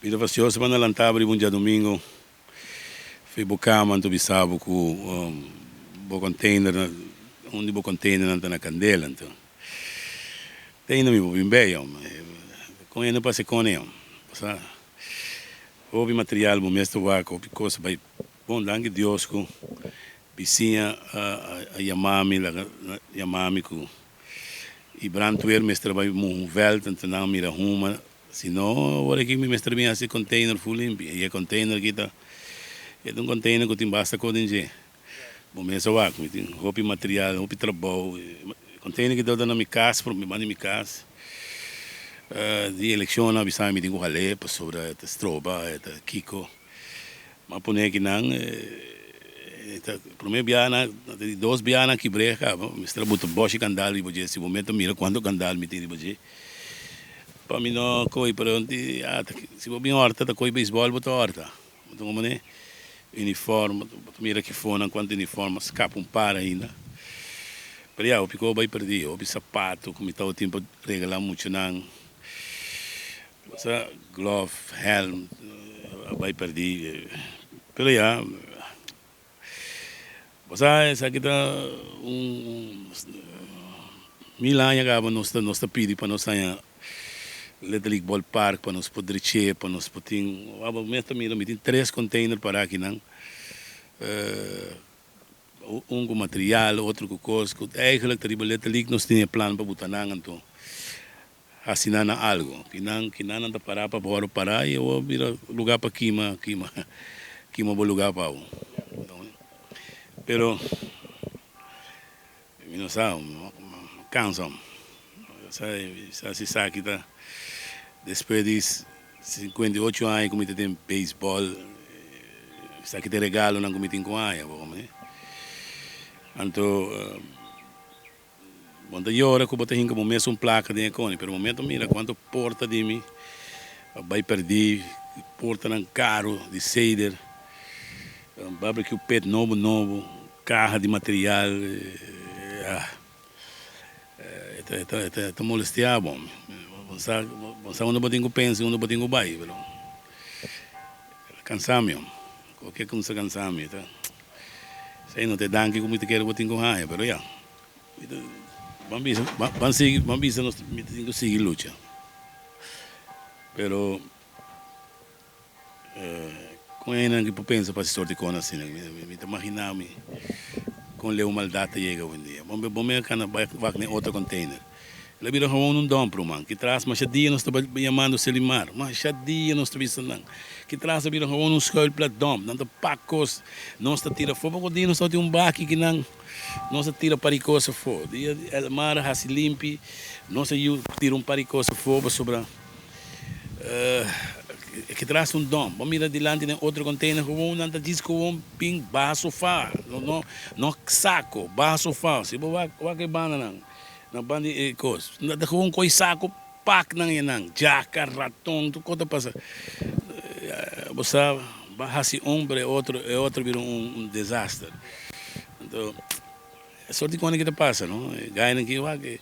Mi ta fasioso pa nan lanta bo riba un djadumingu fi bo kama anto bisa bo ku bo container un di bo containernan ta na kandela anto te ainda mi por bin bei yom kon hende pasa e kone yom pasa hopi material bo mes ta wak hopi kos bai bon danki Dios ku bisiña a yama mi laga yama mi ku y brandweer mester bai muhu veld anto nan mira huma. Si no, awor aki mi mester bin hasi container full limpi. I e container aki ta, e ta un container ku tin basta kos den dje. Bo mes a wak, mi tin hopi material, hopi trabou. E container aki tabata na mi kas, pero mi banda di mi kas. Di elekshonnan a bisa mi mi tin ku hal'é pasobra e ta stroba, e ta kiko. Mi a pone akinan, e ta prome biaha nan, di dos biaha nan kibr'é kaba. Mi mester a buta bòshi kandal riba dje. Si bo mester mira kuantu kandal mi tin riba dje. Pa mi no koy pero si bo bin horta ta koy beisbol bo ta horta bo ta como ne uniform bo ta mira kifonan cuanto uniform a scapa un par ainda pero ya hopi cos bay perdi hopi sapato cu mi tabatin pa regala muchanan sa glove helm a bay perdi pero ya. Bo sa esaki ta un mil aña kaba nos ta nos ta pidi pa nos haña Little League Ball Park pa nos por dreché pa nos por tin bo mes ta mira mi tin tres container para akinan un ku material otro ku kos ku eigenlijk ta riba Little League nos tin e plan pa buta nan anto hasi nan na algo kinan kinan nan ta para pa bo para y awor bira lugar pa kima kima kima bo lugar pa bo pero mi no sa cansa sa si esaki ta despues di 58 aña cu mi ta den baseball esaki ta e regalonan cu mi tin cu haña bo anto. Bo ta yora ku bo ta hinka bo mesun plaka den e koni, pero momento mira kuantu porta di mi a bai perdí, portanan karu di seider, barbecue pit nobo nobo, kaha di material, ah e ta e ta molestia bo. Bo sa bo sa unda bo tin ku pensa i unda bo tin ku bai, pero kansa mi. Koke kumsa kansa mi ta esei no ta e danki ku mi ta kere bo tin ku haña, pero ya. Ban bisa, ban sigui, ban bisa nos mi tin ku sigui lucha. Pero kon hende nan ki por pensa pa hasi sorti kos asina? Mi ta magina mi kon leu maldat ta yega oyendia. Bon bo mira kana bai wak den otro container. El a bira gewoon un dump ruman. Ki tras masha dia nos ta yamando Selimar. Masha dia nos ta bisa nan. Ki tras a bira gewoon un schuilplaats dump. Nan ta pak kos. Nos ta tira afó. Poko dia nos tabatin un baki ki nan nos a tira par di kos afó. Dia el mar a hasi limpi nos a yu tira un par di kos afó pasobra ki tras un dump. Bo mira dilanti den otro container gewoon nan ta djis gewoon bin baha sofa. No no sako baha sofa. Si bo wak wak e bandanan. Na banda di e kos. Nan ta gewoon koi sako pak nan e nan. Djaka, raton, tur kos ta pasa. Bo sa, bo hasi un pero e otro e otro bira un desaster. Anto e sort di kos ki ta pasa no. E gainan ki wak e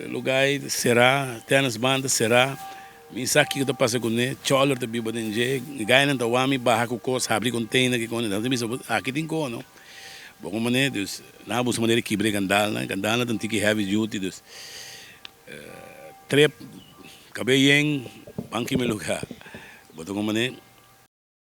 lugar ei ta sera, tennis band ta sera. Mi sa kiko ta pasa kuné, chòler ta biba den dje. E gainan ta wak mi baha ku kos, habri container ki kos. Nan ta bisa aki tin kos no. Bo kon manera dus nan a buska manera di kibra e kandalnan, e kandalnan ta un tiki heavy duty dus trip kab'e yen ban kima e luga. Bo ta kon manera.